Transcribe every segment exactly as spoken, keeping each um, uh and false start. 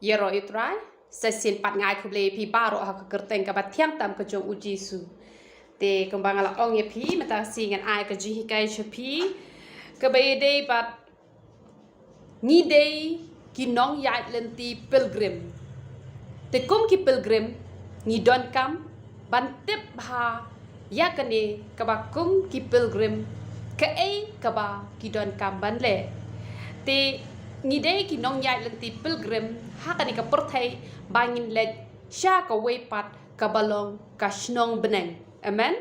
Ïaroh ïa u Trai, sa shisien pat nga ai khublei ïa phi baroh ha ka kyrteng kaba thiang tam ka jong u Jisu. Te kumba nga la ong ïa phi, mynta ka sngi ngan ai ka jinghikai sha phi, kaba ïadei bad ngi dei ki nongïaid lynti pilgrim. Te kum ki pilgrim, ngi donkam ban tip bha ïa kane kaba kum ki pilgrim, kaei kaba ki donkam ban leh. Te ngi dei ki nongïaid lynti pilgrim, ha kane ka pyrthei ba ngin leit sha kawei pat kaba long ka shnong bneng. Amen.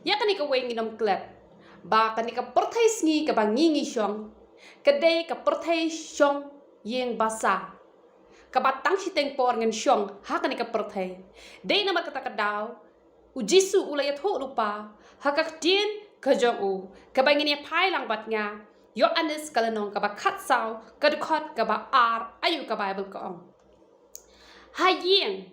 Ïa kane kawei ngin ym klet ba kane ka pyrthei sngi kaba ngi ngi shong, ka dei ka pyrthei shong ïing basa, kaba tang shiteng por ngin shong ha kane ka pyrthei. Dei namar kata ka daw u Jisu u la ïathuh lypa ha ka ktien ka jong u, kaba ngin ïa phai lang bad nga. Ïoannis ka lynnong kaba khatsaw, ka dkhot kaba ar, aïu ka Baibl ka ong: Ha ïing,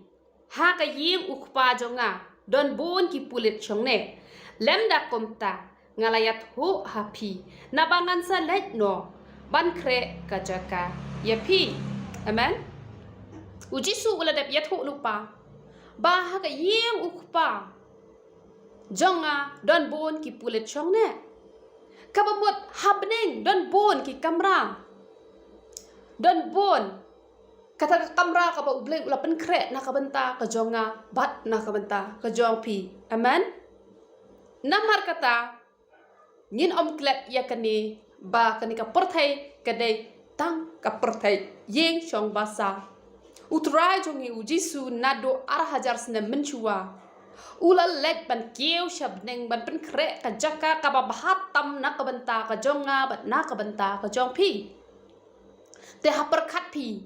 ha ka ïing u Kpa jong nga, don bun ki pulit shong ne. Lymda kumta, nga la ïathuh ha phi, naba ngan sa leit noh ban khreh ka jaka ïa phi. Amen. U Jisu u la dep ïathuh lypa ba ha ka ïing u Kpa jong nga don bun ki pulit shong ne. Kaba mut ha bneng don bun ki kamra, don bun kata ka kamra kaba U Blei u la pynkhreh na ka bynta ka jong nga bad na ka bynta ka jong phi. Amen. Namar kata, ngin ym klet ïa kane ba kane ka pyrthei ka dei tang ka pyrthei ïing shong basa. U Trai jong ngi u Jisu naduh ar hajar snem mynshuwa u la leit ban kiew sha bneng ban pynkhreh ka jaka kaba bha tam na ka bynta ka jong nga bad na ka bynta ka jong phi. Te ha pyrkhat phi,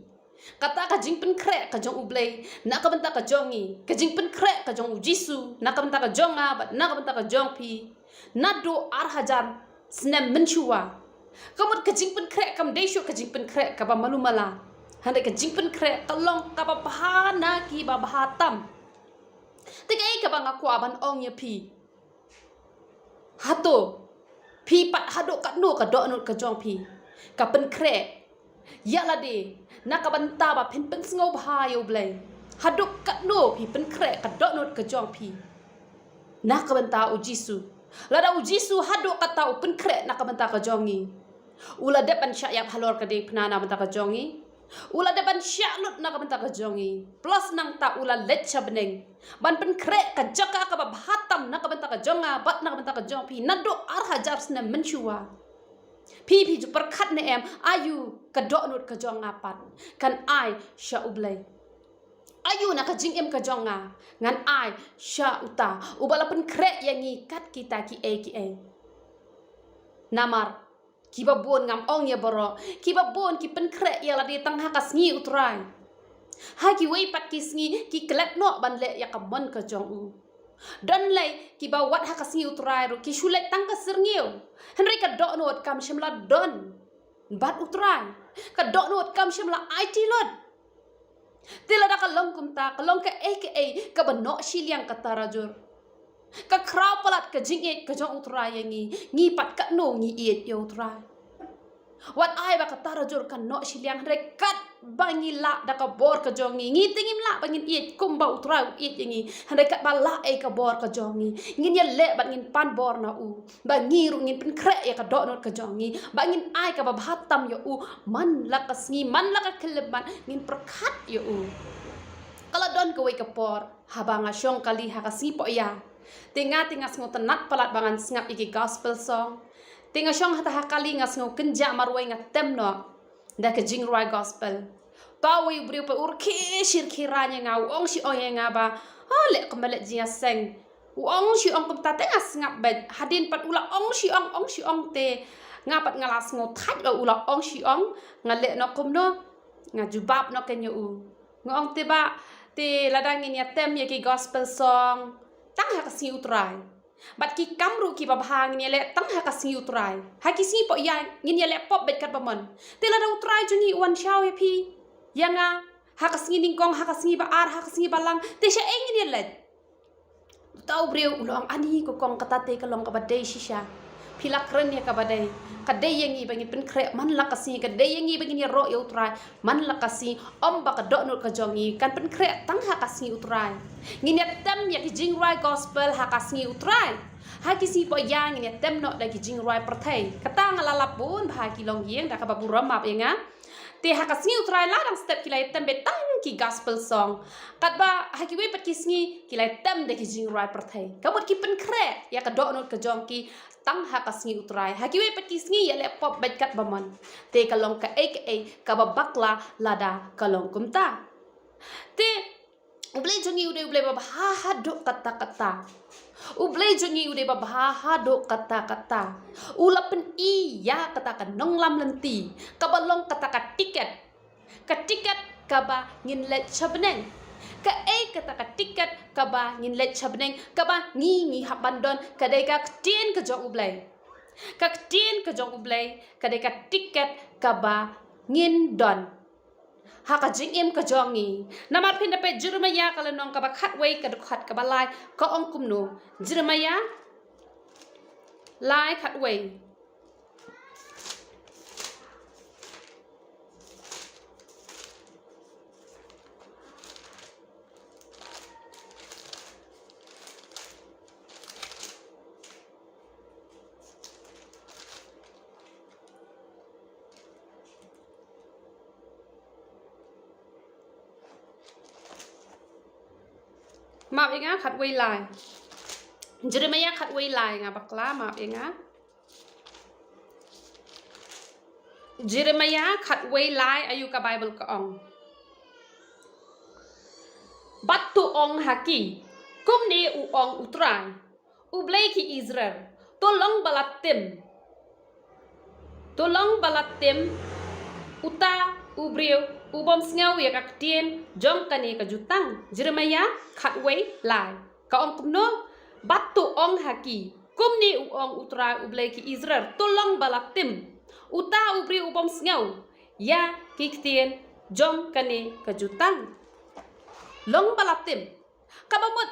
kata ka jingpynkhreh ka jong U Blei na ka bynta ka jong ngi, ka jingpynkhreh ka jong u Jisu na ka bynta ka jong nga bad na ka bynta ka jong phi, naduh ar hajar snem mynshuwa. Ka mut ka jingpynkhreh kam dei shuh ka jingpynkhreh kaba malu mala, hynrei ka jingpynkhreh ka long kaba bha na kiba bha tam. Te kaei kaba nga kwah ban ong ïa phi, hato phi pat haduh katno ka dohnud ka jong phi ka pynkhreh ïa lade na ka bynta ba phin pynsngewbha ïa U Blei? Haduh katno phi pynkhreh ka dohnud ka jong phi na ka bynta u Jisu? Lada u Jisu haduh katta u pynkhreh na ka bynta ka jong ngi, u la dep ban shah ïap halor ka diengphna na ka bynta ka jong ngi. U la dep ban shah lut na ka bynta ka jong ngi. Plus nangta u la leit sha bneng ban pynkhreh ka jaka kaba bha tam na ka bynta ka jong nga bad na ka bynta ka jong phi naduh ar hajar snem mynshuwa. Phi, phi ju pyrkhat ne em, aïu ka dohnud ka jong nga pat kan ai sha U Blei? Aïu na ka jingim ka jong nga ngan ai sha uta uba la pynkhreh ïa ngi kat kita kiei kiei? Namar kiba bun, ngam ong ïa baroh, kiba bun ki pynkhreh ïa lade tang ha ka sngi u Trai. Ha kiwei pat ki sngi ki klet noh ban leh ïa ka mon ka jong u. Don lei kiba wat ha ka sngi u Trai ruh ki shu leit tang ka syrngiew, hynrei ka dohnud kam shym la don bad u Trai. Ka dohnud kam shym la aiti lut. Te lada ka long kumta, ka long kaei kaei kaba noh shiliang ka tarajur, ka khraw palat ka jingïeit ka jong u Trai ïa ngi. Ngi pat katno ngi ïeit ïa u Trai? Wat ai ba ka tarajur ka noh shiliang, hynrei katba ngi lah da ka bor ka jong ngi, ngi te ngim lah ba ngin ïeit kumba u Trai u ïeit ïa ngi. Hynrei katba lah ei ka bor ka jong ngi, ngin ïaleh bad ngin pan bor na u ba ngi ruh ngin pynkhreh ïa ka dohnud ka jong ngi, ba ngin ai kaba bha tam ïa u man la ka sngi, man la ka khyllipmat, ngin pyrkhat ïa u. Ka la don kawei ka por haba nga shong kali ha ka sngi pohïa, te nga, te nga sngewtynnat palat ba ngan sngap ïa ki gospel song. Te nga shong hata ha kali, nga sngew kynjah marwei, nga tem noh da ka jingrwai gospel. Tau wei u briew pat u rkhie shi rkhie rain ïa nga, u ong shi ong ïa nga ba, "Ha, leh kumba leh jingïaseng." U ong shi ong kumta te nga sngap beit. Hadien pat u la ong shi ong, ong shi ong te nga pat nga la sngew thait ba u la ong shi ong. Nga leh noh kumno, nga jubab noh kein ïa u. Nga ong te bah, te lada ngin ïa tem ïa ki gospel song tang ha ka sngi u Trai, bad ki kam ruh kiba bha ngin ïaleh tang ha ka sngi u Trai, ha ki sngi pohïa ngin ïaleh pop beit katba mon. Te lada u Trai jong ngi u wan shaw ïa phi, ïa nga, ha ka sngi nyngkong, ha ka sngi ba ar, ha ka sngi ba lang, te shaei ngin ïaleh? Uta u briew u la ong, "Ani ko kong, kata te ka long kaba dei shisha. phi la kren ïa kaba dei. Ka dei ïa ngi ba ngin pynkhreh man la ka sngi, ka dei ïa ngi ba ngin ïaroh ïa U Trai man la ka sngi, ym ba ka dohnud ka jong ngi kan pynkhreh tang ha ka sngi U Trai. Ngin ïatem ïa ki jingrwai gospel ha ka sngi U Trai. Ha ki sngi poh ïa ngin ïatem noh da ki jingrwai pyrthei. Kata nga la lap bun bha ha ki longïing, da kaba burom map ïa nga. Te ha ka sngi U Trai la dang step ki la ïatem beit tang ki gospel song. Katba ha kiwei pat ki sngi ki la ïatem da ki jingrwai pyrthei. Ka mut ki pynkhreh ïa ka dohnud ka jong ki tang ha ka sngi U Trai. Ha kiwei pat ki sngi ïaleh pop beit katba mon. Te ka long kaei kaei kaba bakla lada ka long kumta. Te U Blei jong ngi u dei U Blei ba bha haduh katta katta. U Blei jong ngi u dei ba bha haduh katta katta. U la pyni ïa kata ka nonglam lynti kaba long kata ka tiket. Ka tiket kaba ngin leit sha bneng. Kaei kata ka tiket kaba ngin leit sha bneng, kaba ngi ngi hap ban don? Ka dei ka ktien ka jong U Blei. Ka ktien ka jong U Blei ka dei ka tiket kaba ngin don ha ka jingim ka jong ngi. Namar phin da peit Jeremiah ka lynnong kaba khatwei ka dkhot kaba lai, ka ong kumno? Jeremiah lai khatwei. Map ïa nga khatwei lai. Jeremiah khatwei lai, nga bakla, map ïa nga. Jeremiah khatwei lai, aïu ka Bible ka ong? Bad to ong ha ki, kumne u ong U Trai, U Blei ki Israel, to long ba la tim. To long ba la tim uta u briew u bym sngew ïa ka ktien jong kane ka jutang. Jeremiah khatwei lai. Ka ong kumno? Bad to ong ha ki, kumne u ong U Trai, U Blei ki Israel, to long ba la tim uta u briew u bym sngew ïa ki ktien jong kane ka jutang. Long ba la tim. Kaba mut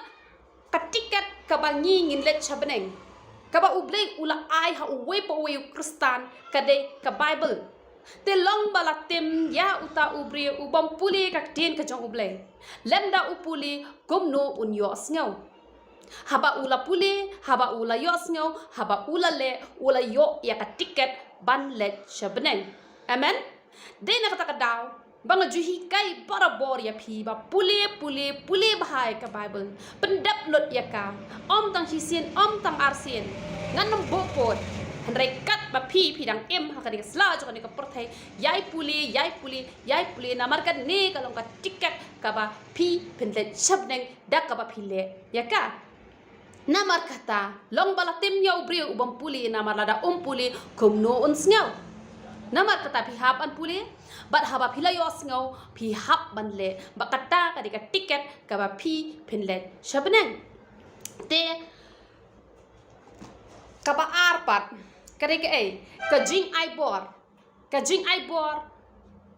ka tiket kaba ngi ngin leit sha bneng, kaba U Blei u la ai ha uwei pa uwei u Khristan, ka dei ka Bible. Te long ba la tim ïa uta u briew u bym pule ka ktien ka jong U Blei. Lymda u pule, kumno un ïohsngew? Haba u la pule, haba u la ïohsngew, haba u la leh, u la ïoh ïa ka tiket ban leit sha bneng. Amen. Dei na kata ka daw ba nga ju hikai barabor ïa phi ba pule, pule, pule bha ïa ka Bible. Pyndep lut ïa ka. Ym tang shisien, ym tang arsien. Ngan ym buh pud. Hynrei katba phi, phi dang im ha kane ka sla jong kane ka pyrthei, ïai pule, ïai pule, ïai pule, namar kane ka long ka tiket kaba phi phin leit sha bneng da kaba phi leh ïa ka. Namar kata, long ba la tim ïa u briew u bym pule, namar lada um pule, kumno un sngew? Namar kata phi hap ban pule, bad haba phi la ïohsngew, phi hap ban leh, ba kata ka dei ka tiket kaba phi phin leit sha bneng. Te kaba ar pat, ka dei kaei? Ka jingai bor. Ka jingai bor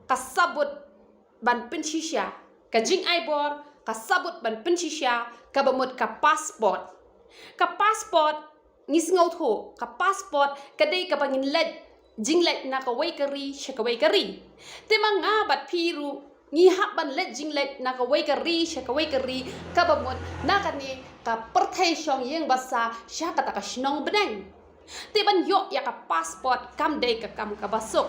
ka sabut ban pynshisha. Ka jingai bor ka sabut ban pynshisha, kaba mut ka passport. Ka passport, ngi sngewthuh, ka passport ka dei kaba ngin leit, jingleit na kawei ka ri sha kawei ka ri. Te ma nga bad phi ruh ngi hap ban leit jingleit na kawei ka ri sha kawei ka ri, kaba mut na kane ka pyrthei shong ïing basa sha kata ka shnong bneng. Te ban ïoh ïa ka passport kam dei ka kam kaba suk.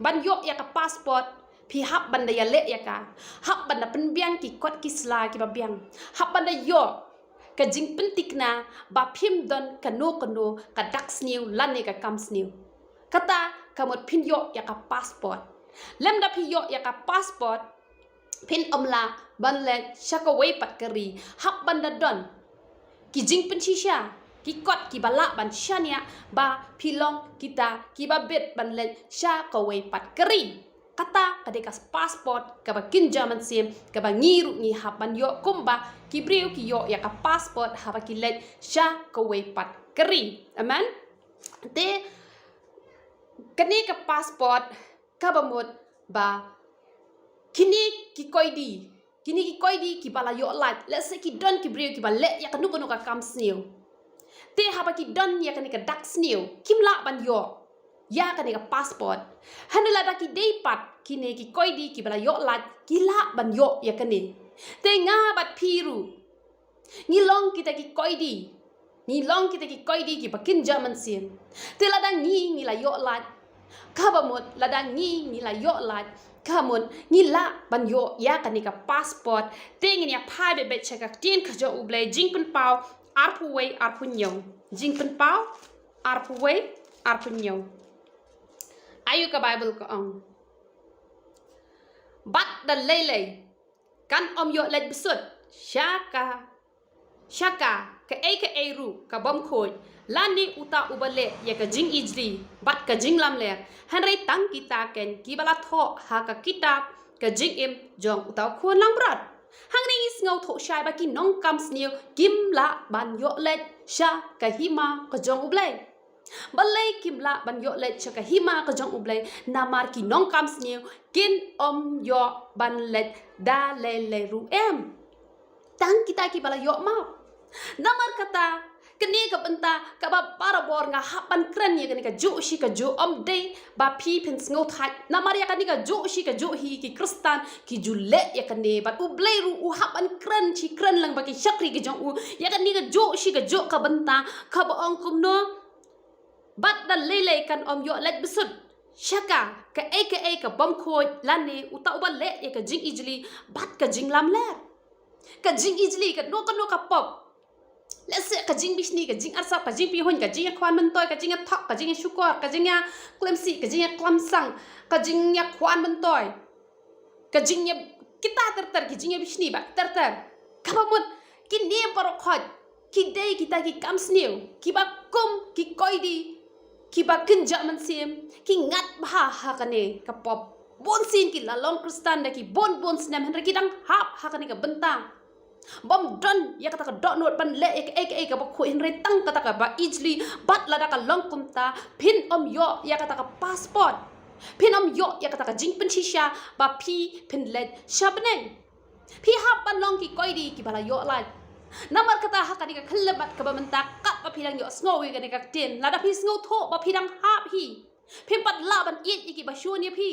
Ban ïoh ïa ka passport, phi hap ban da ïaleh ïa ka. Hap ban da pynbiang ki kot ki sla kiba biang. Hap ban da ïoh ka jingpynthikna ba phim don kano kano ka dak sniew lane ka kam sniew. Kata ka mut phin ïoh ïa ka passport. Lymda phi ïoh ïa ka passport, phin ym lah ban leit sha kawei pat ka ri. Hap ban da don ki jingpynshisha, ki kot kiba lah ban shaniah ba phi long kita kiba bit ban leit sha kawei pat ka ri. Kata ka dei ka passport kaba kynja mynsiem, kaba ngi ruh ngi hap ban ïoh kumba ki briew ki ïoh ïa ka passport haba ki leit sha kawei pat ka ri. Amen. Te kane ka passport kaba mut ba kine ki koidi, kine ki koidi kiba la ïoh lait, lehse ki don ki briew kiba leh ïa kano kano ka kam sniew. Te haba ki don ïa kane ka dak sniew, kim lah ban ïoh ïa kane ka passport. Hynrei lada ki dei pat kine ki koidi kiba la ïoh lait, ki lah ban ïoh ïa kane. Te nga bad phi ruh, ngi long kita ki koidi. Ngi long kita ki koidi kiba kynja mynsiem. Te lada ngi, ngi la ïoh lait, kaba mut lada ngi, ngi la ïoh lait, kaba mut ngi lah ban ïoh ïa kane ka passport. Te ngin ïa phai beit beit sha ka ktien ka jong U Blei, Jingpynpaw arphew wei arphew hynñiew. Jingpynpaw arphew wei arphew hynñiew. Aïu ka Baibl ka ong: Bad da lei lei kan ym ïoh leit bsut sha ka, sha ka, kaei kaei ruh ka bym khuid, lane uta uba leh ïa ka jingijli bad ka jinglamler. Hynrei tang kita keiñ kiba la thoh ha ka kitab ka jingim jong uta U Khun langbrot. Hangne ngi sngewthuh shai ba ki nongkam sniew kim lah ban ïoh leit sha ka hima ka jong U Blei. Balei kim lah ban ïoh leit sha ka hima ka jong U Blei? Namar ki nongkam sniew kin ym ïoh ban leit da lei lei ruh em. Tang kita kiba la ïoh map. Namar kata, kane ka bynta kaba barabor nga hap ban kren ïa kane kajuh shi kajuh, ym dei ba phi phin sngewthait. Namar ïa kane kajuh shi kajuh hi ki Khristan ki ju leh ïa kane, bad U Blei ruh u hap ban kren shi kren lang bad ki shakri ki jong u ïa kane kajuh shi kajuh ka bynta, kaba ong kumno: Bad da lei lei kan ym ïoh leit bsut sha ka, kaei kaei ka bym khuid, lane uta uba leh ïa ka jingijli bad ka jinglamler. Ka jingijli, kano kano ka pop. Lehse ka jingbishni, ka jingarsap, ka jingpihuiñ, ka jingïakhwan myntoi, ka jingïathok, ka jingïashukor, ka jingïaklemsih, ka jingïaklemsang, ka jingïakhwan myntoi, ka jingïa, kita ter ter, ki jingïabishni bad ter ter. Kaba mut kine baroh khoit ki dei kita ki kam sniew kiba kum ki koidi kiba kynja mynsiem, ki ngat bha ha kane ka pop. Bun sien ki la long Khristan da ki bun bun snem, hynrei ki dang hap ha kane ka bynta. Bym don ïa kata ka dohnud ban leh ïa kaei kaei kaba khuid, hynrei tang kata kaba ijli. Bad lada ka long kumta, phin ym ïoh ïa kata ka passport. Phin ym ïoh ïa kata ka jingpynshisha ba phi phin leit sha bneng. Phi hap ban long ki koidi kiba la ïoh lait. Namar kata ha kane ka khyllipmat kaba mynta, katba phi dang ïohsngew ïa kane ka ktien, lada phi sngewthuh ba phi dang hap hi, phim pat lah ban ïeit ïa kiba shun ïa phi.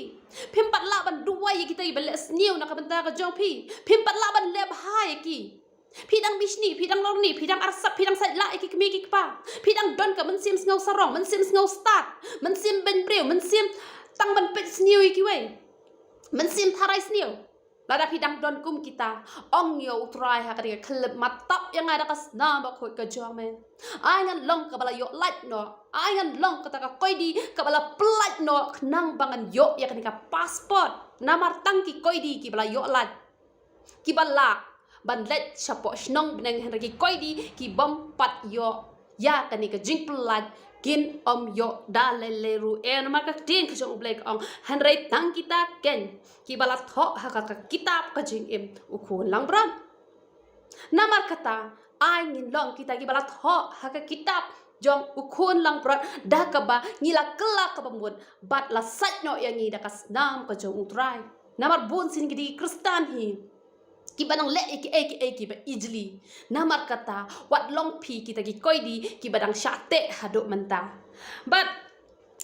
Phim pat lah ban duwai ïa kita kiba leh sniew na ka bynta ka jong phi. Phim pat lah ban leh bha ïa ki. Phi dang bishni, phi dang lorni, phi dang arsap, phi dang sait lah ïa ki kmie ki kpa. Phi dang don ka mynsiem sngewsarong, mynsiem sngewstad, mynsiem beiñbriew, mynsiem tang ban peit sniew ïa kiwei, mynsiem tharai sniew. Lada phi dang don kum kita, ong ïa U Trai ha kane ka khyllipmat, tap ïa nga da ka snam bakhuid ka jong me. Ai ngan long kaba la ïoh lait noh. Ai ngan long kata ka koidi kaba la pyllait noh, khnang ba ngan ïoh ïa kane ka passport. Namar tang ki koidi kiba la ïoh lait, kiba lah ban leit shapoh shnong bneng, hynrei ki koidi ki bym pat ïoh ïa kane ka jingpyllait kin ym ïoh da lei lei ruh. Namar ka ktien ka jong U Blei ka ong, hynrei tang kita keiñ kiba la thoh ha ka, ka kitab ka jingim U Khun langbrot. Namar kata, ai ngin long kita kiba la thoh ha ka kitab jong U Khun langbrot, da kaba ngi la kylla kaba mut bad la sait noh ïa ngi da ka snam ka jong U Trai. Namar bun sien ki dei ki Khristan hi kiba dang leh ïa kiei kiei kiba ijli. Namar kata, wat long phi kita ki koidi kiba dang shah teh haduh mynta. Bad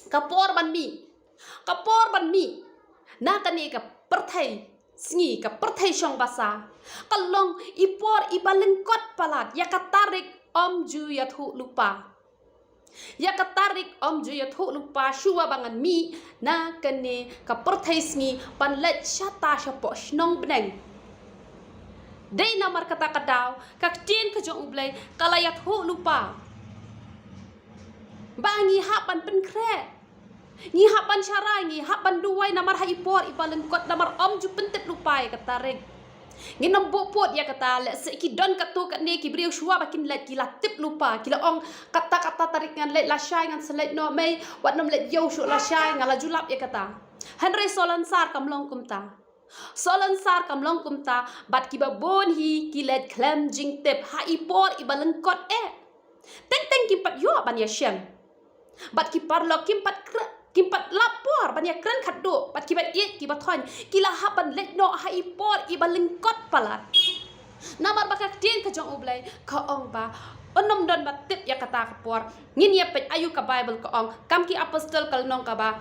ka por ban mih, ka por ban mih na kane ka pyrthei sngi, ka pyrthei shong basa, ka long i por iba lyngkot palat. Ïa ka tarik ym ju ïathuh lypa. Ïa ka tarik ym ju ïathuh lypa shuwa ba ngan mih na kane ka pyrthei sngi ban leit shata shapoh shnong bneng. Dei namar kata ka daw ka ktien ka jong U Blei ka la ïathuh lypa ba ngi hap ban pynkhreh, ngi hap ban sharai, ngi hap ban duwai namar ha i por iba lyngkot, namar ym ju pyntip lypa ïa ka tarik. Ngin ym buh pud ïa kata, lehse ki don katto katne ki briew shuwa ba kin leit ki la tip lypa, ki la ong, kata kata tarik ngan leit lashai, ngan sa leit noh mei, wat nym leit ïew shuh lashai, nga la ju lap ïa kata. Hynrei Salonsar kam long kumta. Salonsar kam long kumta, bad kiba bun hi ki leit khlem jingtip ha i por iba lyngkot eh. Teng teng kim pat ïoh ban ïashem. Bad ki paralok kim pat kre-, kim pat lap por ban ïakren khatduh bad kiba ïeit kiba thoiñ, ki la hap ban leit noh ha i por iba lyngkot palat. Namar ba ka ktien ka jong U Blei ka ong ba Un ym don ba tip ïa kata ka por. Ngin ïa peit aïu ka Bible ka ong. Kam ki Apostol ka lynnong kaba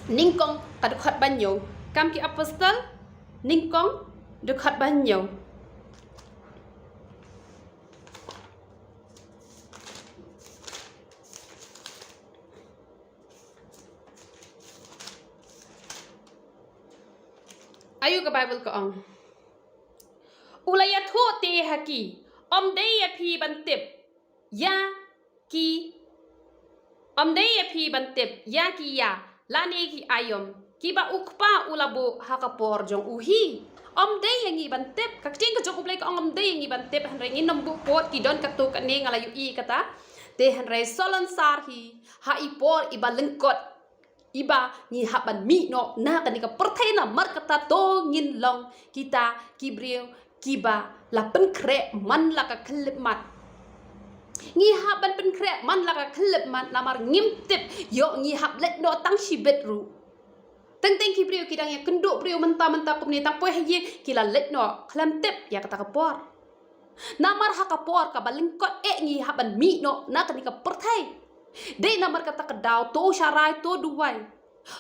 nyngkong ka dkhot ba hynñiew. Kam ki Apostol nyngkong dkhot ba hynñiew. Aïu ka Bible ka ong. U la ïathuh te ha ki, ym dei ïa phi ban tip ïa ki, ym dei ïa phi ban tip ïa ki ïa lane ki aïom kiba u Kpa u la buh ha ka por jong u hi. Ym dei ïa ngi ban tip. Ka ktien ka jong U Blei ka ong ym dei ïa ngi ban tip, hynrei ngin ym buh pud ki don katto katne, nga la ïohi kata. Te hynrei salonsar hi, ha i por iba lyngkot, iba ngi hap ban mih noh na kane ka pyrthei, namar kata to ngin long kita ki briew kiba la pynkhreh man la ka khyllipmat. Ngi hap ban pynkhreh man la ka khyllipmat namar ngim tip ïoh ngi hap leit noh tang shibit ruh. Teng teng ki briew ki dang ïakynduh briew mynta mynta kumne, tang poi ha ïing ki la leit noh khlem tip ïa kata ka por. Namar ha ka por kaba lyngkot eh ngi hap ban mih noh na kane ka pyrthei. Dei namar kata ka daw to sharai, to duwai,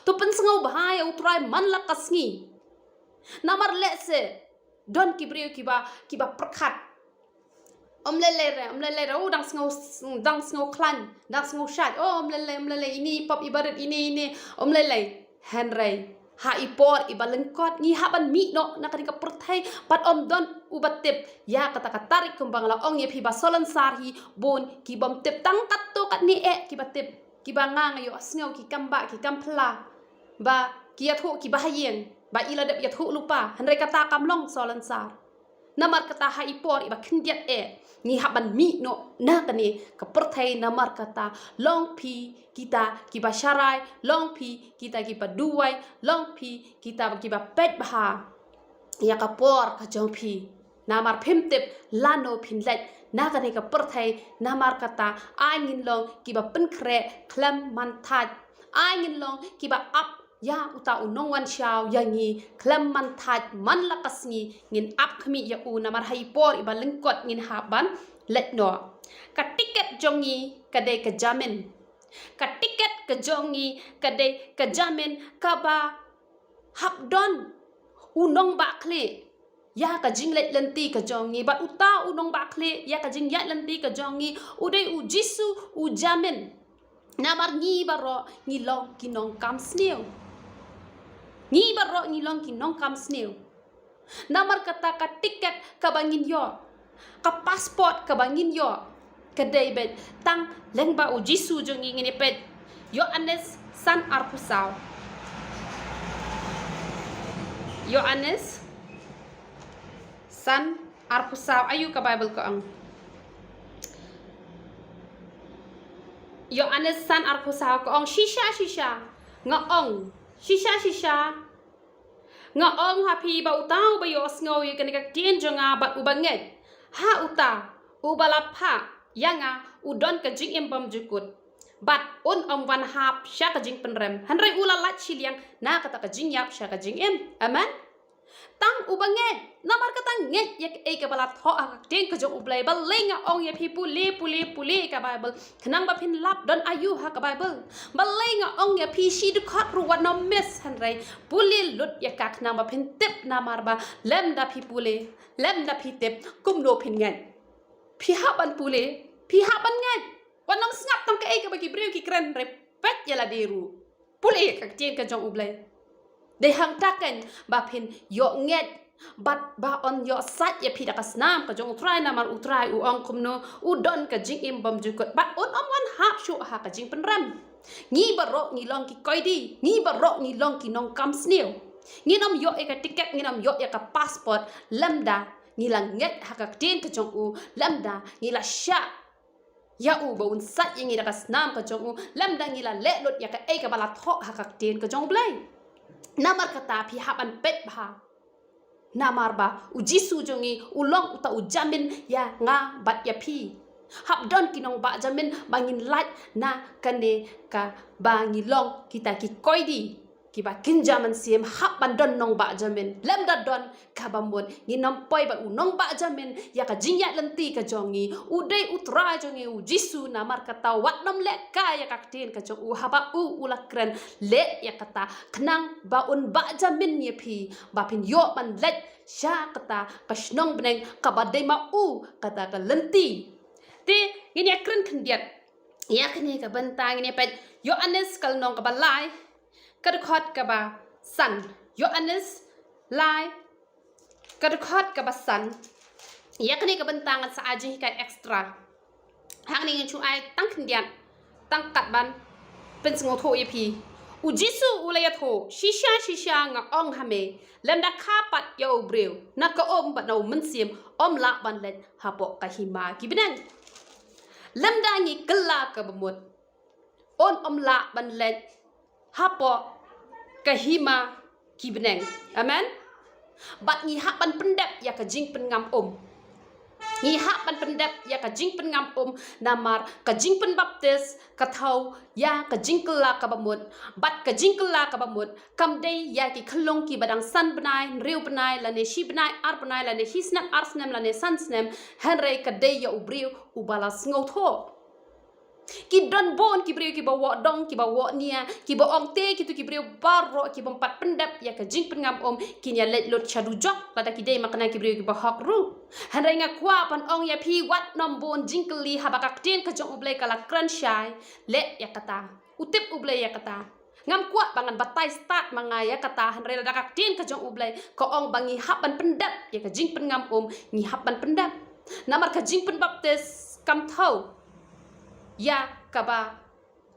to pynsngewbha ïa U Trai man la ka sngi. Namar lehse don ki briew kiba, kiba pyrkhat, ym lei lei re, ym lei lei re, u dang sngew, dang sngew khlaiñ, dang sngew shait, o ym lei lei, ym lei lei, ine i pop iba rit, ine, ine, ym lei lei. Hynrei ha i por iba lyngkot ngi hap ban mih noh na kane ka pyrthei, bad ym don uba tip ïa kata ka tarik, kumba nga la ong ïa phi ba salonsar hi, bun ki bym tip, tang katto katne eh kiba tip, kiba nga nga ïohsngew ki kam bah ki kam phylla, ba ki ïathuh kiba ha ïing ba i la dep ïathuh lypa, hynrei kata kam long salonsar. Namar kata ha i por iba khyndiat eh ngi hap ban mih noh na kane ka pyrthei, namar kata long phi kita kiba sharai, long phi kita kiba duwai, long phi kita kiba peit bha ïa ka por ka jong phi. Namar phim tip lano phin leit na kane ka pyrthei, namar kata ai ngin long kiba pynkhreh khlem man thait. Ai ngin long kiba ap ïa uta u nongwan shaw ïa ngi khlem man thait, man la ka sngi ngin ap khmih ïa u, namar ha i por iba lyngkot ngin hap ban leit noh. Ka tiket jong ngi ka dei ka jamin. Ka tiket ka jong ngi ka dei ka jamin kaba hap don u nongbah khlieh ïa ka jingleit lynti ka jong ngi, bad uta u nongbah khlieh ïa ka jingïaid lynti ka jong ngi u dei U Jisu, u jamin. Namar ngi baroh ngi long ki nongkam sniew. Ngi baroh ngi long ki nongkam sniew. Namar kata ka tiket kaba ngin ïoh, ka passport kaba ngin ïoh, ka dei beit tang lyngba U Jisu jong ngi. Ngin ïa peit Ïoannis san arphew saw. Ïoannis san arphew saw, aïu ka Bible ka ong. Ïoannis san arphew saw ka ong, shisha shisha nga ong, shisha shisha nga ong ha phi ba uta uba ïohsngew ïa kane ka ktien jong nga bad uba ngeit ha uta uba la phah ïa nga u don ka jingim bymjukut, bad un ym wan hap sha ka jingpynrem, hynrei u la lait shiliang na kata ka jingïap sha ka jingim. Amen. Tang uba ngeit. Namar kata ngeit ïa kaei kaba la thoh ha ka ktien ka jong U Blei. Balei nga ong ïa phi pule, pule, pule ka Bible, khnang ba phin lap don aïu ha ka Bible. Balei nga ong ïa phi shi dkhot ruh wat nym miss, hynrei pule lut ïa ka khnang ba phin tip, namar ba lymda phi pule, lymda phi tip, kumno phin ngeit. Phi hap ban pule, phi hap ban ngeit. Wat nym sngap tang kaei kaba ki briew ki kren, hynrei peit ïa lade ruh. Pule ïa ka ktien ka jong U Blei. Dei hangta keiñ ba phin ïoh ngeit, bad ba yn ïoh sait ïa phi da ka snam ka jong U Trai, namar U Trai u ong kumno, u don ka jingim bymjukut bad un ym wan hap shuh ha ka jingpynrem. Ngi baroh ngi long ki koidi, ngi baroh ngi long ki nongkam sniew. Ngin ym ïoh ïa ka tiket, ngin ym ïoh ïa ka passport lymda ngi la ngeit ha ka ktien ka jong u, lymda ngi la shah ïa u ba un sait ïa ngi da ka snam ka jong u, lymda ngi la leh lut ïa kaei kaba la thoh ha ka ktien ka jong U Blei. Namar kata phi hap ban peit bha. Namar ba U Jisu jong ngi u long uta u jamin ïa nga bad ïa phi. Hap don ki nongbah jamin ba ngin lait na kane kaba ngi long kita ki koidi, kiba kynja mynsiem hap ban don nongbah jamin. Lymda don kaba mut, ngin ym poi bad u nongbah jamin ïa ka jingïaid lynti ka jong ngi. U dei u Trai jong ngi u Jisu, namar kata wat nym lehkai ïa ka ktien ka jong u, haba u u la kren, leh ïa kata khnang ba un bah jamin ïa phi ba phin ïoh ban leit sha kata ka shnong bneng kaba dei ma u, kata ka lynti. Te ngin ïa kren khyndiat ïa kane ka bynta, ngin ïa peit Ïoannis ka lynnong kaba lai, ka dkhot kaba san. Ïoannis lai, ka dkhot kaba san. Ïa kane ka bynta ngan sa ai jinghikai extra. Hangne ngin shu ai tang khyndiat, tang kat ban pynsngewthuh ïa phi. U Jisu u la ïathuh, shisha shisha nga ong ha me, lymda kha pat ïa u briew na ka um bad na u mynsiem, ym lah ban leit hapoh ka hima ki bneng. Lymda ngi kylla kaba mut, un ym lah ban leit hapoh ka hima ki bneng. Amen. Bad ngi hap ban pyndep ïa ka jingpynngam um. Ngi hap ban pyndep ïa ka jingpynngam um, namar ka jingpynbaptis ka thew ïa ka jingkylla kaba mut. Bad ka jingkylla kaba mut kam dei ïa ki khyllung kiba dang san bnai, hynriew bnai, lane shi bnai, ar bnai, lane shi snem, ar snem, lane san snem, hynrei ka dei ïa u briew uba la sngewthuh. Ki don bun ki briew kiba wad dong, kiba wad nia, kiba ong te kito ki briew baroh ki bym pat pyndep ïa ka jingpynngam um, kin ïa leit lut sha dujok lada ki dei ma kane ki briew kiba hok ruh. Hynrei nga kwah ban ong ïa phi, wat nym bun jingkylli haba ka ktien ka jong U Blei ka la kren shai, leh ïa kata. U tip U Blei ïa kata. Ngam kwah ba ngan batai stad ma nga ïa kata, hynrei lada ka ktien ka jong U Blei ka ong ba ngi hap ban pyndep ïa ka jingpynngam um, ngi hap ban pyndep. Namar ka jingpynbaptis kam thew ïa kaba,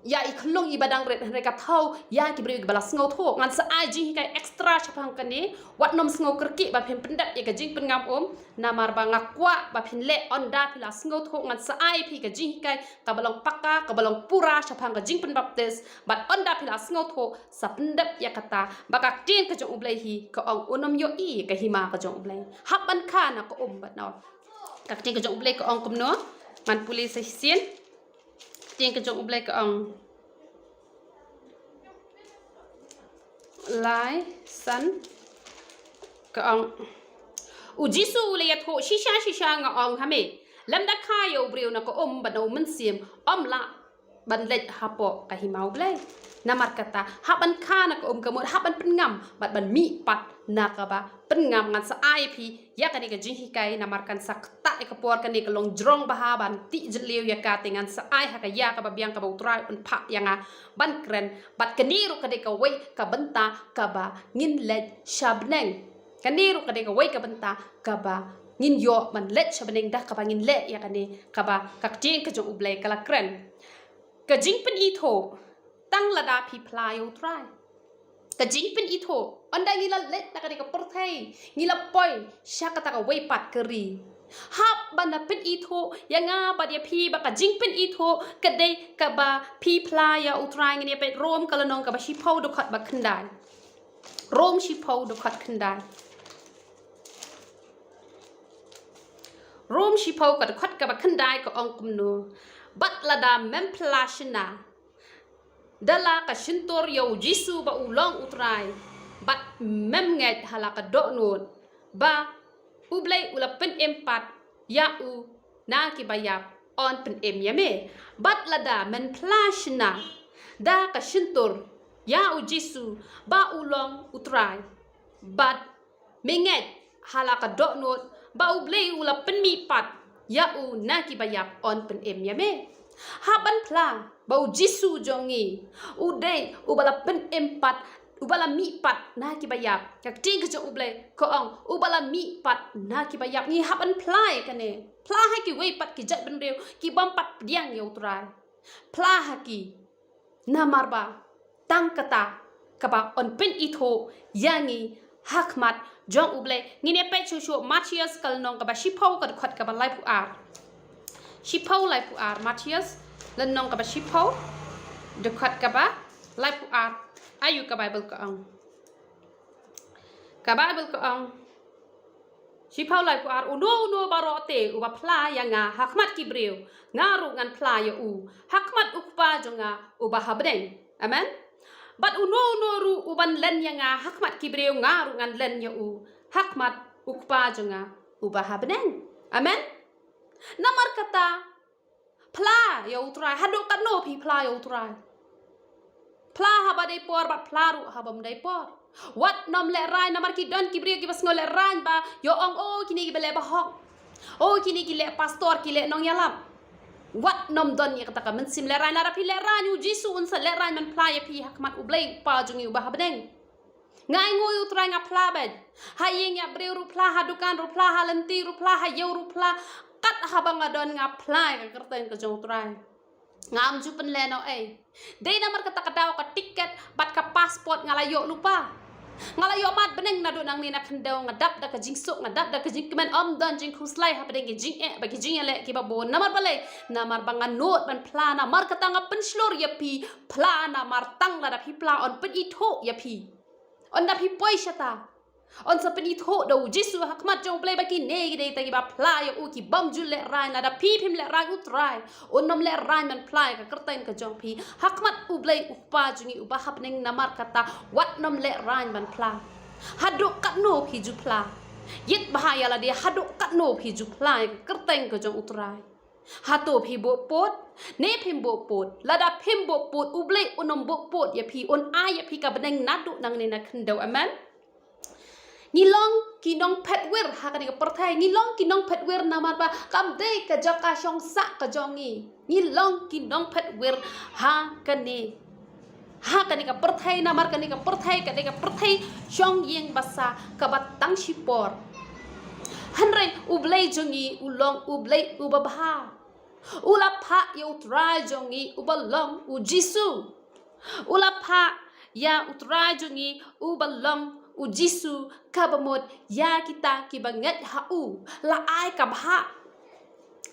ïa i khyllung iba dang rit, hynrei ka thew ïa ki briew kiba la sngewthuh. Ngan sa ai jinghikai extra shaphang kane, wat nym sngew kyrkieh ba phin pyndep ïa ka jingpynngam um, namar ba nga kwah ba phin leh ynda phi la sngewthuh. Ngan sa ai phi ka jinghikai kaba long paka, kaba long pura shaphang ka jingpynbaptis, bad ynda phi la sngewthuh sa pyndep ïa kata, ba ka ktien ka jong U Blei hi ka ong un ym ïohi ïa ka hima ka jong U Blei. Hap ban kha na ka um bad na. Ka ktien ka jong U Blei ka ong kumno? Ngan pule sa shisien. Ka ktien ka jong U Blei ka ong, lai san, ka ong, U Jisu u la ïathuh, shisha shisha nga ong ha me, lymda kha ïa u briew na ka um bad na u mynsiem, ym lah ban leit hapoh ka hima U Blei. Namar kata, hap ban kha na ka um ka mut, hap ban pynngam bad ban mihpat na kaba pynngam. Ngan sa ai phi ïa kane ka jinghikai, namar kan sa ktah ïa ka por, kane ka long jrong bha ban tih jylliew ïa ka, te ngan sa ai ha ka ïa kaba biang kaba U Trai un phah ïa nga ban kren. Bad kane ruh ka dei kawei ka bynta kaba ngin leit sha bneng. Kane ruh ka dei kawei ka bynta kaba ngin ïoh ban leit sha bneng da kaba ngin leh ïa kane kaba ka ktien ka jong U Blei ka la kren. Ka jingpynithuh tang lada phi phla ïa U Trai. Ka jingpynithuh, ynda ngi la leit na kane ka pyrthei, ngi la poi sha kata kawei pat ka ri, hap ban da pynithuh ïa nga bad ïa phi. Ba ka jingpynithuh ka dei kaba phi phla ïa U Trai. Ngin ïa peit Rom ka lynnong kaba shiphew, dkhot ba khyndai. Rom shiphew, dkhot khyndai. Rom shiphew, ka dkhot kaba khyndai ka ong kumno: Bad lada mem phla shynna da la ka shyntur ïa U Jisu ba u long U Trai, bad mem ngeit ha la ka dohnud ba U Blei u la pynim pat ïa u na kiba ïap, yn pynim ïa me. Bad lada men phla shynna da ka shyntur ïa U Jisu ba u long U Trai, bad me ngeit ha la ka dohnud ba U Blei u la pynmih pat ïa u na kiba ïap, yn pynim ïa me. Hap ban phla ba U Jisu jong ngi u dei uba la pynim pat, uba la mih pat na kiba ïap. Ka ktien ka jong U Blei ka ong uba la mih pat na kiba ïap. Ngi hap ban phla ïa kane. Phla ha kiwei pat ki jaitbynriew ki bym pat pdiang ïa U Trai. Phla ha ki. Namar ba tang kata kaba yn pynithuh ïa ngi ha khmat jong U Blei. Ngin ïa peit shuh shuh Mathaios ka lynnong kaba shiphew, ka dkhot kaba laiphew ar. Shiphew laiphew ar, Mathaios lynnong kaba shiphew, dkhot kaba laiphew ar. Aïu ka Baibl ka ong? Ka Baibl ka ong, shiphew laiphew ar: Uno uno baroh te uba phla ïa nga ha khmat ki briew, nga ruh ngan phla ïa u ha khmat U Kpa jong nga uba ha bneng. Amen. Bad uno uno ruh uban len ïa nga ha khmat ki briew, nga ruh ngan len ïa u ha khmat U Kpa jong nga uba ha bneng. Amen. Namar kata, phla ïa U Trai, haduh katno phi phla ïa U Trai? Phla haba dei por bad phla ruh haba ym dei por. Wat nym lehraiñ, namar ki don ki briew kiba sngew lehraiñ ba ïa ong, "Oh, kine kiba leh bahok. Oh, kine ki leh pastor, ki leh nongïalap." Wat nym don ïa kata ka mynsiem lehraiñ. Lada phi lehraiñ, U Jisu un sa lehraiñ ban phla ïa phi ha khmat U Blei U Kpa jong ngi uba ha bneng. Nga ainguh ïa U Trai, nga phla beit. Ha ïing ïa briew ruh phla, ha dukan ruh phla, ha lynti ruh phla, ha ïew ruh phla. Kat haba nga don nga phla ïa ka kyrteng ka jong U Trai. Ngam ju pynlehnohei. Dei namar kata ka daw ka tiket bad ka passport nga la ïoh lypa. Nga la ïoh mad bneng naduh nangne na khyndew, nga dap da ka jingsuk, nga dap da ka jingkmen, ym don jingkhuslai hapdeng ki jingeh bad ki jingïaleh kiba bun. Namar balei? Namar ba nga nud ban phla, namar kata nga pynshlur ïa phi, phla, namar tang lada phi phla yn pynithuh ïa phi. Ynda phi poi shata, yn sa pynithuh da U Jisu ha khmat jong U Blei ba kine ki dei kita kiba phla ïa u, ki bym ju lehraiñ. Lada phi phim lehraiñ, U Trai un nym lehraiñ ban phla ïa ka kyrteng ka jong phi ha khmat U Blei U Kpa jong ngi uba ha bneng. Namar kata wat nym lehraiñ ban phla. Haduh katno phi ju phla? Ïit bha ïa lade, haduh katno phi ju phla ïa ka kyrteng ka jong U Trai? Hato phi buh pud? Ne phim buh pud? Lada phim buh pud, U Blei un nym buh pud ïa phi, un ai ïa phi ka bneng naduh nangne na khyndew. Amen. Ngi long ki nongphet wir ha kane ka pyrthei, ngi long ki nongphet wir namar ba kam dei ka jaka shong sah ka jong ngi. Ngi long ki nongphet wir ha kane, ha kane ka pyrthei, namar kane ka pyrthei ka dei ka pyrthei shong ïing basa kaba tang shipor. Hynrei U Blei jong ngi u long U Blei uba bha. U la phah ïa U Trai jong ngi uba long U Jisu. U la phah ïa U Trai jong ngi uba long U Jisu, kaba mut ïa kita kiba ngeit ha u, la ai ka bhah.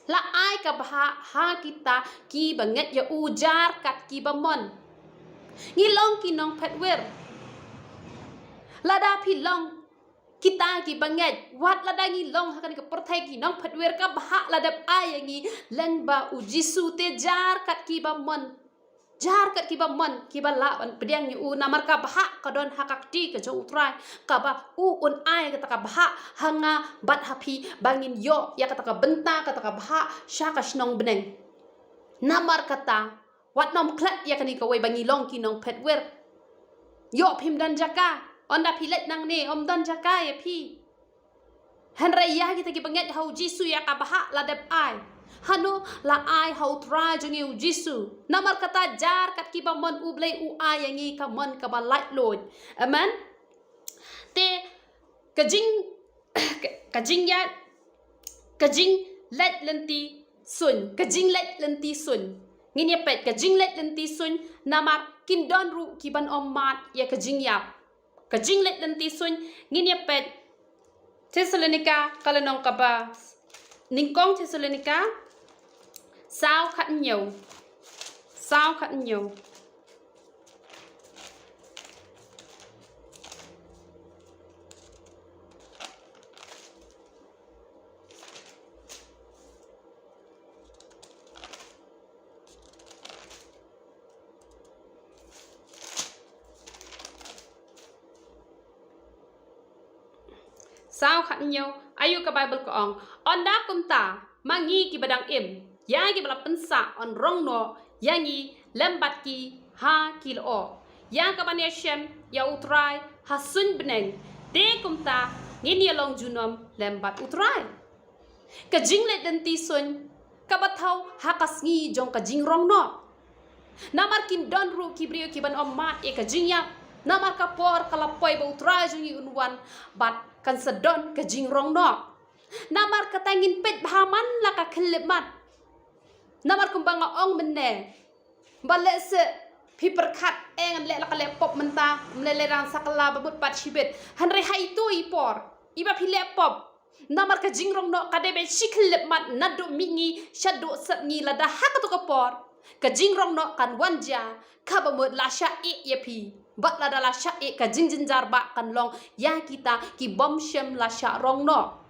La ai ka bhah ha kita kiba ngeit ïa u, jar kat kiba mon. Ngi long ki nongphet wir. Lada phi long kita kiba ngeit, wat lada ngi long ha kane ka pyrthei ki nongphet wir, ka bhah la dep ai ïa ngi lyngba U Jisu. Te jar kat kiba mon, jar kat kiba mon, kiba lah ban pdiang ïa u, namar ka bhah ka don ha ka kti ka jong U Trai, kaba u un ai kata ka bhah ha nga bad ha phi ba ngin ïoh ïa kata ka bynta, kata ka bhah sha ka shnong bneng. Namar kata, wat nym klet ïa kane kawei ba ngi long ki nongphet wir. Ïoh phim don jaka, ynda phi leit nangne ym don jaka ïa phi. Hynrei ïa kita kiba ngeit ha U Jisu ïa ka bhah la dep ai. Hano? La ai ha U Trai jong ngi U Jisu. Namar kata jar kat kiba mon, U Blei u ai ïa ngi ka mon kaba laitluid. Amen. Te ka jing, ka, ka jingïa, ka jingleit lynti suiñ, ka jingleit lynti suiñ. Ngin ïa peit ka jingleit lynti suiñ, namar kin don ruh kiban ym mad ïa ka jingïap. Ka jingleit lynti suiñ, ngin ïa peit Thessalonika ka lynnong kaba, nyngkong Thessalonika saw khathynñiew. Saw khathynñiew. Saw khathynñiew, aïu ka Baibl ka ong: Ynda kumta, ma ngi kiba dang im, ïa kiba la pynsah yn rong noh ïa ngi lem bad ki ha ki lyoh, ïa kaban ïashem ïa U Trai ha suiñ bneng. Te kumta ngin ïa long junom lem bad U Trai. Ka jingleit lynti suiñ kaba thaw ha ka sngi jong ka jingrong noh. Namar kin don ruh ki briew kiban ym mad ïa ka jingïap. Namar ka por ka la poi ba U Trai jong ngi un wan bad kan sa don ka jingrong noh. Namar kata ngin peit bha man la ka khyllipmat. Namar kumba nga ong mynne, ba lehse phi pyrkhat, eh, ngan leh la ka leh pop mynta, ym leh leh dang sa kylla ba mut pat shibit. Hynrei ha itu i por iba phi leh pop, namar ka jingrong noh ka dei ba shi khyllipmat naduh mihngi shaduh sepngi. Lada ha kato ka por ka jingrong noh kan wan jia, kaba mut la shah ïeh ïa phi. Bad lada la shah ïeh, ka jingjynjar ba kan long ïa kita ki bym shym la shah rong noh.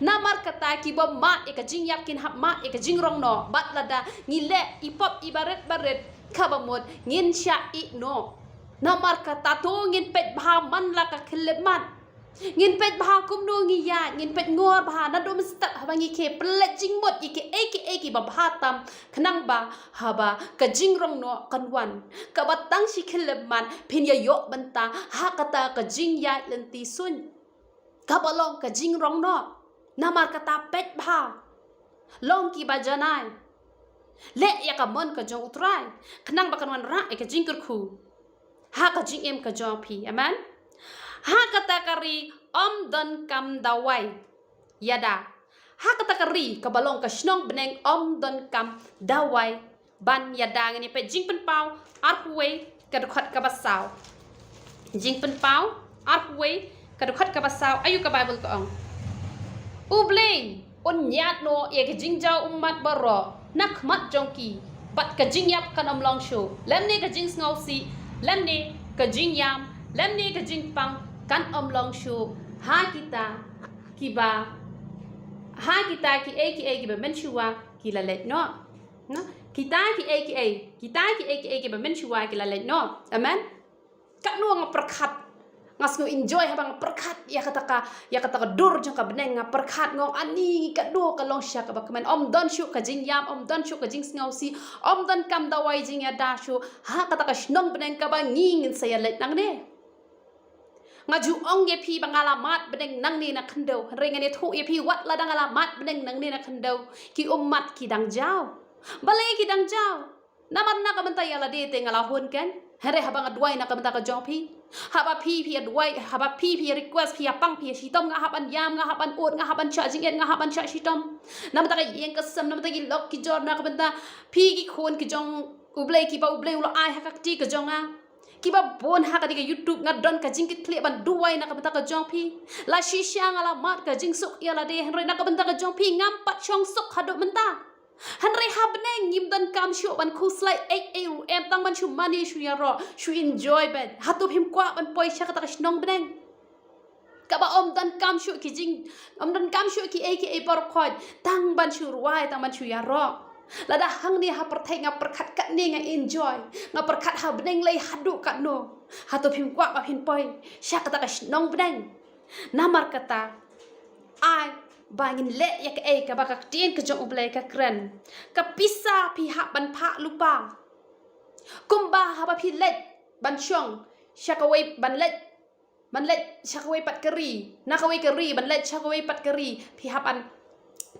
Namar kata ki bym mad ïa ka jingïap kin hap mad ïa ka jingrong noh. Bad lada ngi leh i pop iba rit ba rit, kaba mut ngin shah ïeh noh. Namar kata to ngin peit bha man la ka khyllipmat. Ngin peit bha kumno ngi ïaid, ngin peit ngor bha naduh mynstep haba ngi khie pynleit jingmut ïa kiei kiei kiba bha tam, khnang ba haba ka jingrong noh kan wan, kaba tang shi khyllipmat phin ïa ïoh bynta ha kata ka jingïaid lynti suiñ, kaba long ka jingrong noh. Namar kata peit bha, long kiba janai, leh ïa ka mon ka jong U Trai, khnang ba kan wanrah ïa ka jingkyrkhu ha ka jingim ka jong phi. Amen. Ha kata ka ri ym don kam dawai ïada. Ha kata ka ri kaba long ka shnong bneng ym don kam dawai ban ïada. Ngin ïa peit Jingpynpaw arphew wei ka dkhot kaba saw. Jingpynpaw arphew wei ka dkhot kaba saw, aïu ka Baibl ka ong? U Blei un ñiad noh ïa ka jingjaw ummat baroh na khmat jong ki, bad ka jingïap kan ym long shuh, lymne ka jingsngewsih, lymne ka jingïam, lymne ka jingpang kan ym long shuh ha kita kiba, ha kita kiei kiei kiba mynshuwa ki la leit noh. Na, kita kiei kiei, kita kiei kiei kiba mynshuwa ki la leit noh. Amen. Katno nga pyrkhat, nga sngew enjoy haba nga pyrkhat ïa kata ka, ïa kata ka dur jong ka bneng. Nga pyrkhat, nga ong ani katno ka long sha kaba kmen, ym don shuh ka jingïam, ym don shuh ka jingsngewsih, ym don kam dawai jingïada shuh ha kata ka shnong bneng kaba ngi ngin sa ïa leit nangne. Nga ju ong ïa phi ba nga la mad bneng nangne na khyndew, hynrei ngan ïathuh ïa phi, wat lada nga la mad bneng nangne na khyndew, ki ummat ki dang jaw. Balei ki dang jaw? Namar na ka bynta ïa lade te nga la hun kein. Hynrei haba nga duwai na ka bynta ka jong phi, haba phi, phi ïa duwai, haba phi, phi ïa request, phi ïa pang, phi ïa shitom, nga hap ban ïam, nga hap ban ud, nga hap ban shah jingit, nga hap ban shah shitom na ka bynta ka ïing ka sem, na ka bynta ki lok ki jor, na ka bynta phi, ki khun ki jong U Blei kiba U Blei u la ai ha ka kti ka jong nga, kiba bun ha kane ka YouTube. Nga don ka jingkitkhlieh ban duwai na ka bynta ka jong phi. La shisha nga la mad ka jingsuk ïa lade, hynrei na ka bynta ka jong phi ngam pat shong suk haduh mynta. Hynrei ha bneng ngim don kam shuh ban khuslai ei ei ruh em, tang ban shu mane, shu ïaroh, shu enjoy beit. Hato phim kwah ban poi sha kata ka shnong bneng kaba ym don kam shuh ki jing, ym don kam shuh kiei kiei baroh khoit, tang ban shu rwai, tang ban shu ïaroh? Lada hangne ha pyrthei nga pyrkhat katne nga enjoy, nga pyrkhat ha bneng lei haduh katno, hato phim kwah ba phin poi sha kata ka shnong bneng? Namar kata, ai ba ngin leh ïa kaei kaba ka ktien ka jong U Blei ka kren. Ka pisa phi hap ban phah lypa. Kumba haba phi leit ban shong sha kawei, ban leit, ban leit sha kawei pat ka ri, na kawei ka ri ban leit sha kawei pat ka ri, phi hap ban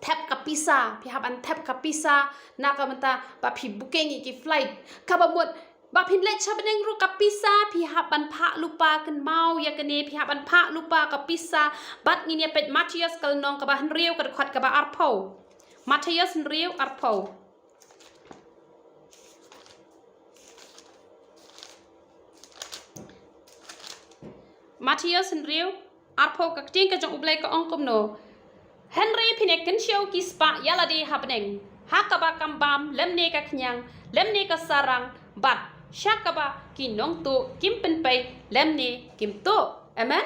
thep ka pisa, phi hap ban thep ka pisa na ka bynta ba phi booking ïa ki flight. Kaba mut ba phin leit sha bneng ruh ka pisa phi hap ban phah lypa. Kynmaw ïa kane, phi hap ban phah lypa ka pisa. Bad ngin ïa peit Mathaios ka lynnong kaba hynriew ka dkhot kaba arphew. Mathaios hynriew arphew. Mathaios hynriew arphew, ka ktien ka jong U Blei ka ong kumno: Hynrei phin ïa kynshew ki spah ïa lade ha bneng, ha kaba kam bam lymne ka khñiang lymne ka sarang, bad sha kaba ki nongtuh kim pynpei lymne kim tuh. Amen.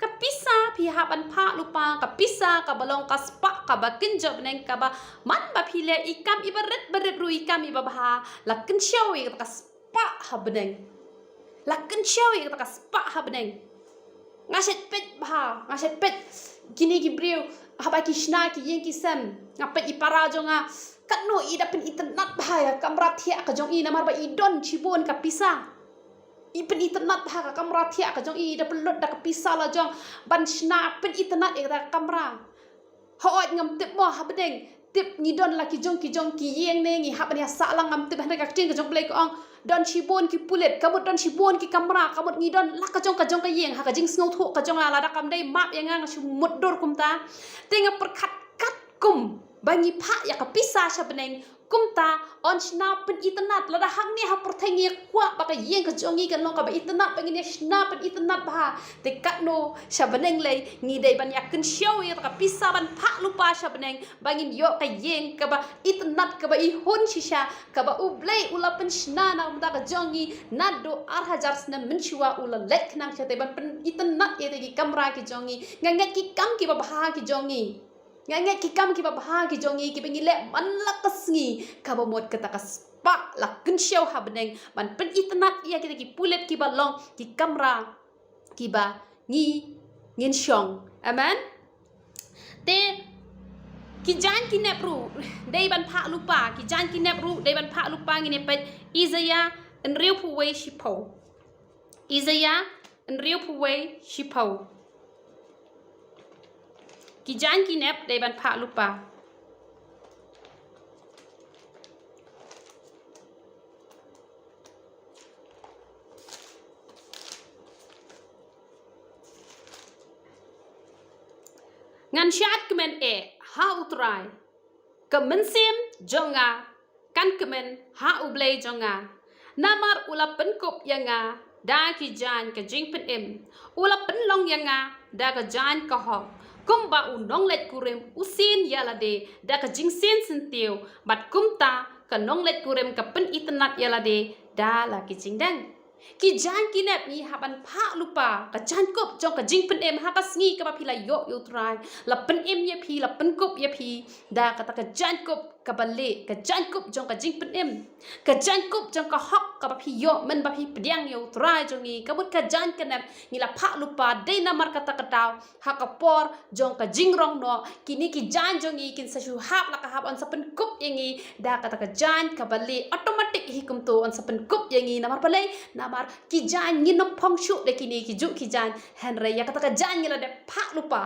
Ka pisa phi hap ban phah lypa, ka pisa kaba long ka spah kaba kynjoh bneng, kaba man ba phi leh i kam iba rit ba rit ruh, i kam iba bha, la kynshew ïa kata ka spah ha bneng. La kynshew ïa kata ka spah ha bneng. Nga shet peit bha, nga shet peit kine ki briew haba ki shna ki ïing ki sem. Nga peit i para jong nga, katno i da pynitynnad bha ïa ka kamra thiah ka jong i, namar ba i don shibun ka pisa. I pynitynnad bha ka kamra thiah ka jong i, i da pynlut da ka pisa la jong ban shna pynitynnad ïa kata ka kamra. Hooid, ngam tip mo ha bneng, tip ngi don la ki jong ki jong ki ïing ne ngi hap ban ïa sah lang, ngam tip, hynrei ka ktien ka jong U Blei ka ong don shibun ki pulit, ka mut don shibun ki kamra, ka mut ngi don la ka jong ka jong ka ïing. Ha ka jingsngewthuh ka jong nga, lada kam dei map ïa nga, nga shu mutdur kumta. Te nga pyrkhat katkum ba ngi phah ïa ka pisa sha bneng, kumta yn shna pynitynnad. Lada hangne ha pyrthei ngi kwah ba ka ïing ka jong ngi kan long kaba itynnad, ba ngin ïa shna pynitynnad bha, te katno sha bneng lei ngi dei ban ïa kynshew ïa kata ka pisa ban phah lypa sha bneng ba ngin ïoh ka ïing kaba itynnad, kaba i hun shisha, kaba U Blei u la pynshna na ka bynta ka jong ngi naduh ar hajar snem mynshuwa, u la leit khnang shatei ban pynitynnad ïa kita ki kamra ki jong ngi. Nga ngeit ki kam kiba bha ki jong ngi. Nga ngeit ki kam kiba bha ki jong ngi kiba ngi leh man la ka sngi, kaba mut kata ka s-, pah la kynshew ha bneng ban pynitynnad ïa kita ki pulit kiba long ki kamra kiba ngi ngin shong. Amen. Te ki jaiñ ki nep ruh dei ban phah lypa, ki jaiñ ki nep ruh dei ban phah lypa. Ngin ïa peit Isaiah hynriewphew wei shiphew. Isaiah hynriewphew wei shiphew. Ki jaiñ ki nep dei ban phah lypa. Ngan shad kmen eh ha U Trai, ka mynsiem jong nga kan kmen ha U Blei jong nga. Namar u la pynkup ïa nga da ki jaiñ ka jingpynim, u la pynlong ïa nga da ka jaiñ ka hok. Kumba u nongleit kurim u sien ïa lade da ka jingsien syntiew, bad kumta ka nongleit kurim ka pynitynnad ïa lade da la ki jingdeng. Ki jaiñ ki nep ngi hap ban phah lypa, ka jaiñkup jong ka jingpynim ha ka sngi kaba phi la ïoh ïa U Trai. La pynim ïa phi, la pynkup ïa phi da kata ka jaiñkup kaba lieh, ka jaiñkup jong ka jingpynim, ka jaiñkup jong ka hok kaba phi ïoh mynba phi pdiang ïa U Trai jong ngi. Ka mut ka jaiñ ka nep ngi la phah lypa, dei namar kata ka daw ha ka por jong ka jingrong noh kine ki jaiñ jong ngi kin sa shu hap la ka hap, yn sa pynkup ïa ngi da kata ka jaiñ kaba lieh. Automatic hi kumto, yn sa pynkup ïa ngi. Namar balei? Namar ki jaiñ ngin ym phong shuh da kine ki juh ki jaiñ. Hynrei ïa kata ka jaiñ ngi la dep phah lypa.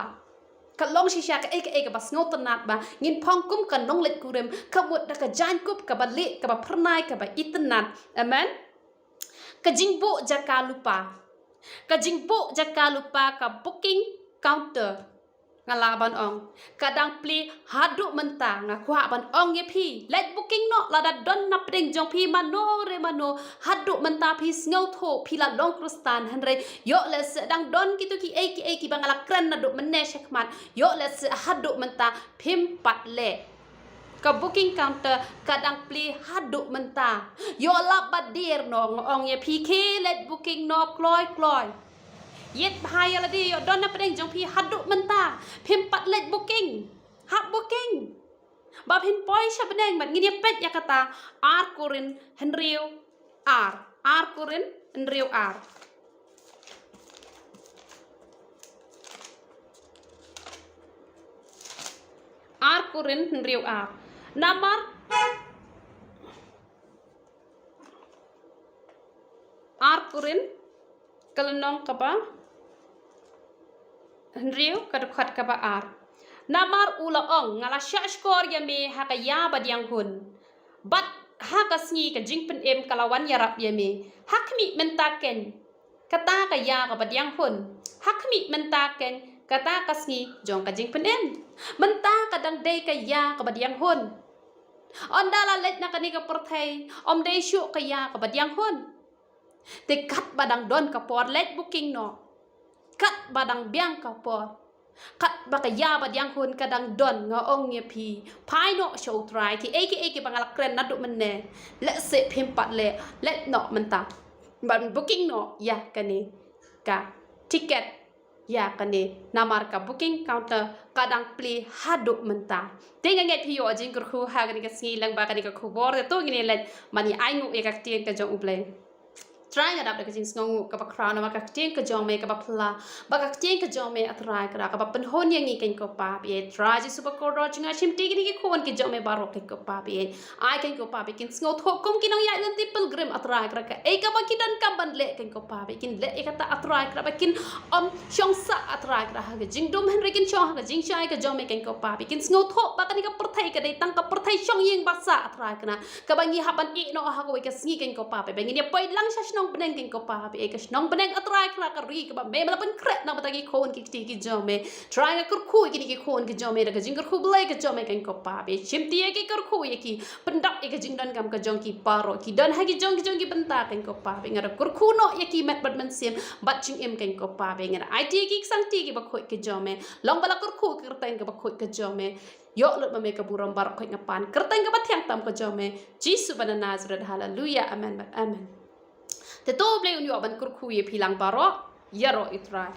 Ka long shisha kaei kaei kaba sngewtynnad ba ngin phong kum ka nongleit kurim, ka mut da ka jaiñkup kaba lieh, kaba phyrnai, kaba itynnad. Amen. Ka jingbuh jaka lypa, ka jingbuh jaka lypa, ka booking counter, nga lah ban ong, ka dang plie haduh mynta. Nga kwah ban ong ïa phi, leit booking noh lada don na pdeng jong phi mano re mano. Haduh mynta phi sngewthuh phi la long Khristan, hynrei ïoh lehse dang don kito kiei kiei kiba nga la kren naduh mynne shakhmat. Ïoh lehse haduh mynta phim pat leh. Ka booking counter ka dang plie haduh mynta. Ïoh lap ba dier noh, nga ong ïa phi, khie leit booking noh kloi kloi. Ïeit bha ïa lade, ïoh don na pdeng jong phi haduh mynta phim pat leit booking. Hap booking ba phin poi sha bneng. Bad ngin ïa peit ïa kata, Ar Korinth hynriew ar. Ar Korinth hynriew ar. Ar Korinth hynriew ar. Namar Ar Korinth ka lynnong kaba hynriew, ka dkhot kaba ar. Namar u la ong, nga la shahshkor ïa me ha ka ïa ba diang hun, bad ha ka sngi ka jingpynim ka la wan ïarap ïa me. Ha khmih mynta keiñ kata ka ïa kaba diang hun. Ha khmih mynta keiñ kata ka sngi jong ka jingpynim. Mynta ka dang dei ka ïa kaba diang hun. Ynda la leit na kane ka pyrthei, ym dei shuh ka ïa kaba diang hun. Te katba dang don ka por, leit booking noh. Katba dang biang ka por, katba ka ïa ba diang hun ka dang don, nga ong ïa phi, phai noh sha U Trai. Kiei kiei kiba nga la kren naduh mynne, lehse phim pat leh, leit noh mynta ban booking noh ïa kane ka tiket ïa kane, namar ka booking counter ka dang plie haduh mynta. Te nga ngeit phi ïoh jingkyrkhu ha kane ka sngi lyngba kane ka khubor. Te to ngin ïa leit ban ïa ainguh ïa ka ktien ka jong U Blei. Trai, nga dap da ka jingsngewnguh kaba khraw namar ka ktien ka jong me kaba phylla, ba ka ktien ka jong me, A Trai Kynrad, kaba pynhun ïa ngi, Kynrad ko Pa Blei. Trai Jisu ba kordor jong nga, shimti kine ki khun ki jong me baroh, Kynrad ko Pa Blei. Ai, Kynrad ko Pa Blei, kin sngewthuh kum ki nongïaid lynti pilgrim, A Trai Kynrad, kaei kaba ki donkam ban leh, Kynrad ko Pa Blei, kin leh ïa kata, A Trai Kynrad, ba kin ym shong sah, A Trai Kynrad, ha ka jingdum, hynrei kin shong ha ka jingshai ka jong me, Kynrad ko Pa Blei, kin sngewthuh ba kane ka pyrthei ka dei tang ka pyrthei shong ïing ba sah, A Trai Kynrad, kaba ngi hap ban ïeh noh ha kawei ka sngi, Kynrad ko Pa Blei, ba ngin ïa poi lang sha shnong bneng, Kynrad ko Pa Blei, ka shnong bneng, A Trai Kynrad, ka ri kaba me, me la pynkhreh na ka bynta ki khun ki kti ki jong me. Trai, nga kyrkhu ïa kine ki khun ki jong me da ka jingkyrkhu Blei ka jong me, Kynrad ko Pa Blei. Shimti ïa ki, kyrkhu ïa ki, pyndap ïa ka jingdonkam ka jong ki baroh, ki don ha ki jong ki jong ki bynta, Kynrad ko Pa Blei. Nga da kyrkhu noh ïa ki met bad mynsiem bad jingim, Kynrad ko Pa Blei. Nga da aiti ïa ki, ki sangti kiba khuid ki jong me. Long ba la kyrkhu ka kyrteng kaba khuid ka jong me, ïoh lut ma me ka burom baroh, khuid nga pan kyrteng kaba thiang tam ka jong me, Jisu ba na Nazareth. Haleluya. Amen bad amen. Te to U Blei un ïoh ban kyrkhu ïa phi lang baroh. Ïaroh ïa U Trai.